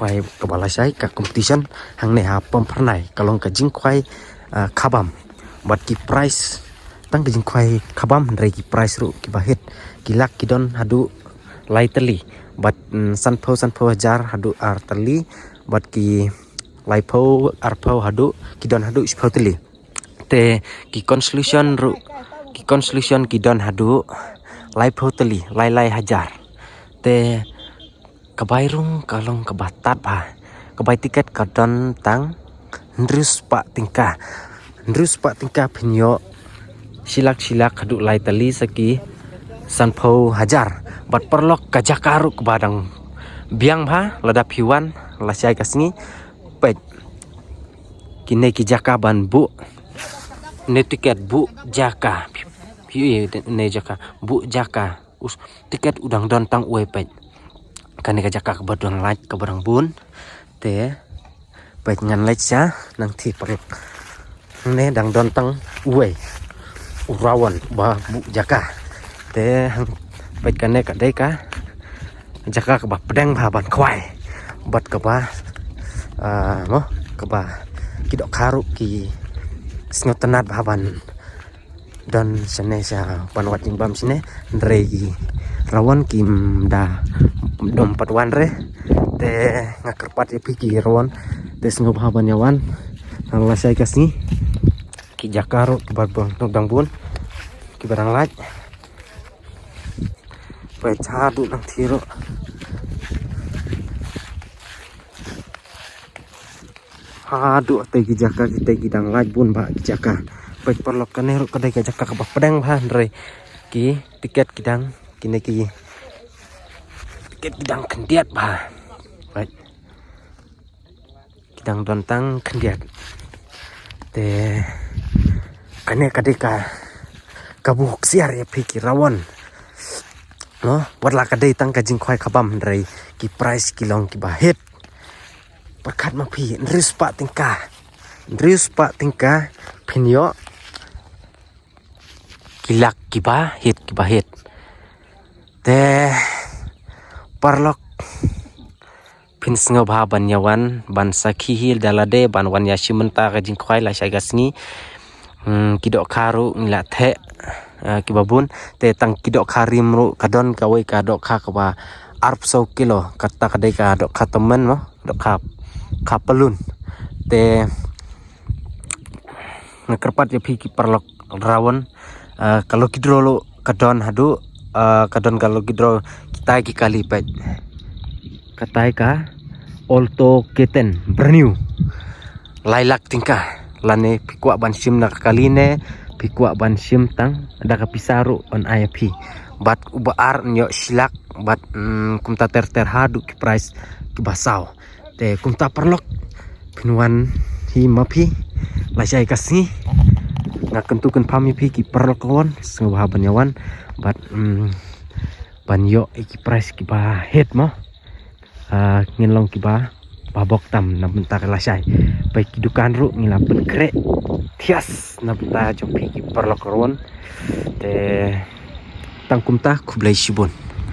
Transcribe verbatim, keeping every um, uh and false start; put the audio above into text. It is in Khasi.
Khwai kaba lashai ka competition hangne ha Pamphyrnai ka long ka jingkhwai, ah, khabam. Bad ki prize tang ka jingkhwai khabam hynrei ki prize ruh kiba hit ki lak ki don haduh lai tylli. Bad, mm, sanphew sanphew hajar haduh ar tylli. Bad ki laiphew arphew haduh ki don haduh shiphew tylli. Te ki consolation ruh, ki consolation ki don haduh laiphew tylli, lai lai hajar. Te ka bai rung ka long kaba tad bha. Ka bai tiket ka don tang hynriew spah tyngka. Hynriew spah tyngka phin ïoh shilak shilak haduh lai tylli sa ki sanphew hajar. Bad paralok ka jaka ruh kaba dang biang bha, lada phi wan lashai ka sngi, peit. Kine ki jaka ban buh ne tiket buh jaka. Phi, phi, ne jaka buh jaka. Us, tiket u dang don tang uwei, peit. Kane ka jaka kaba dang lait kaba dang bun. Te peit ngan leit sha nangtei paralok. Ne dang don tang uwei u rawon ba buh jaka. Te hang peit kane ka dei ka jaka kaba pdeng bha ban khwai. Bad kaba, ah, mo, kaba ki dohkha ruh ki sngewtynnat bha ban don shane sha ban wad jingbam shane. Hynrei ki rawon kim da dom pat wan re. Te nga kyrpad ïa phi ki rawon te sngewbha ban ïa wan. Nang lashai ka sngi. Ki jaka ruh kiba dang bun, kiba dang lait. Peit haduh nangtei ruh. Haduh te ki jaka, kita ki dang lait bun bha ki jaka. Peit paralok, kane ruh ka dei ka jaka kaba pdeng bha hynrei ki tiket ki dang, kine ki tiket ki dang khyndiat bha. Peit. Ki dang don tang khyndiat. Te kane ka dei ka, ka buh ksiar ïa phi ki rawon. No, wat la ka dei tang ka jingkhwai khabam hynrei ki prize ki long kiba hit. Pyrkhat ma phi, hynriew spah tyngka. Hynriew spah tyngka phin ïoh ki lak kiba hit, kiba hit. Te paralok, phin sngewbha ban ïa wan, ban sakhi hi da lade, ban wan ïa shim bynta ka jingkhwai lashai ka sngi. Hmm, ki dohkha ruh ngi la theh, eh, kiba bun. Te tang ki dohkha rim ruh ka don kawei ka dohkha kaba arphew saw kilo. Kata ka dei ka dohkha tymmen mo, dohkha, kha pyllun. Te nga kyrpad ïa phi ki paralok rawon, ah, ka lucky draw ruh ka don haduh, ah, ka don ka lucky draw, kitai ki kali, peit. Katai ka Alto K ten brand new. Lai lak tyngka. Lane phi kwah ban shim na ka kali ne phi kwah ban shim tang da ka pisa ruh yn ai ïa phi. Bad uba ar yn ïoh shilak bad, mm, kumta ter ter haduh ki prize kiba saw. Te kumta paralok, phin wan hi ma phi lashai ka sngi. Nga kyntu kynpham ïa phi ki paralok rawon, sngewbha ban ïa wan bad, mm, ban ïoh ïa ki prize kiba hit mo. Ah, ngin long kiba bha bok tam na bynta ka lashai. Peit ki dukan ruh ngi la pynkhreh thias na bynta jong phi ki paralok rawon. Te tang kumta, khublei shibun.